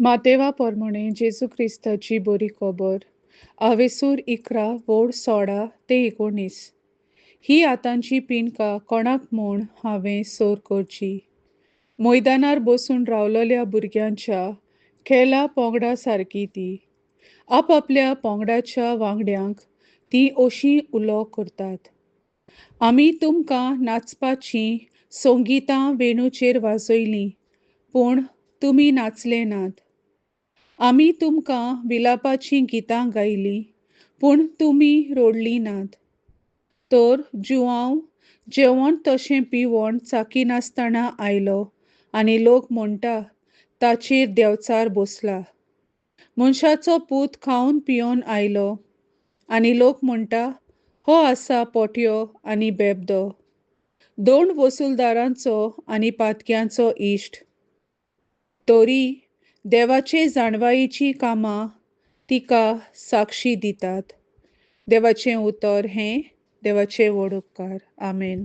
मातेवा पोरमोणे जेजू क्रिस्ताची बरी खबर आवेसूर 11 वोड 16 ते 19. ही आतांची पिंडकां कोणाक म्हूण हांवें सोर करची? मैदानार बसून रावलेल्या भुरग्यांच्या खेळा पोंगडा सारकी ती. आपापल्या पोंगडाच्या वांगड्यांक ती अशी उलो करतात, आमी तुमकां नाचपाचीं संगितां वेणूचेर वाजयलीं, पूण तुमी नाचले नात. आमी तुमकां विलापाचीं गितां गायलीं, पूण तुमी रडलीं नात. तर जुआंव जेवण तशें पिवण चाकिनासतना आयलो आनी लोक म्हणटा, ताचेर देंवचार बसला. मनशाचो पूत खावन पिवन आयलो आनी लोक म्हणटा, हो आसा पोटयो आनी बेबदो, दोन वसुलदारांचो आनी पातक्यांचो इश्ट. तरी देवाचे जाणवायेचीं कामां तिका साक्षी दितात. देवाचें उतर हें देवाचे व्हड उपकार. आमेन.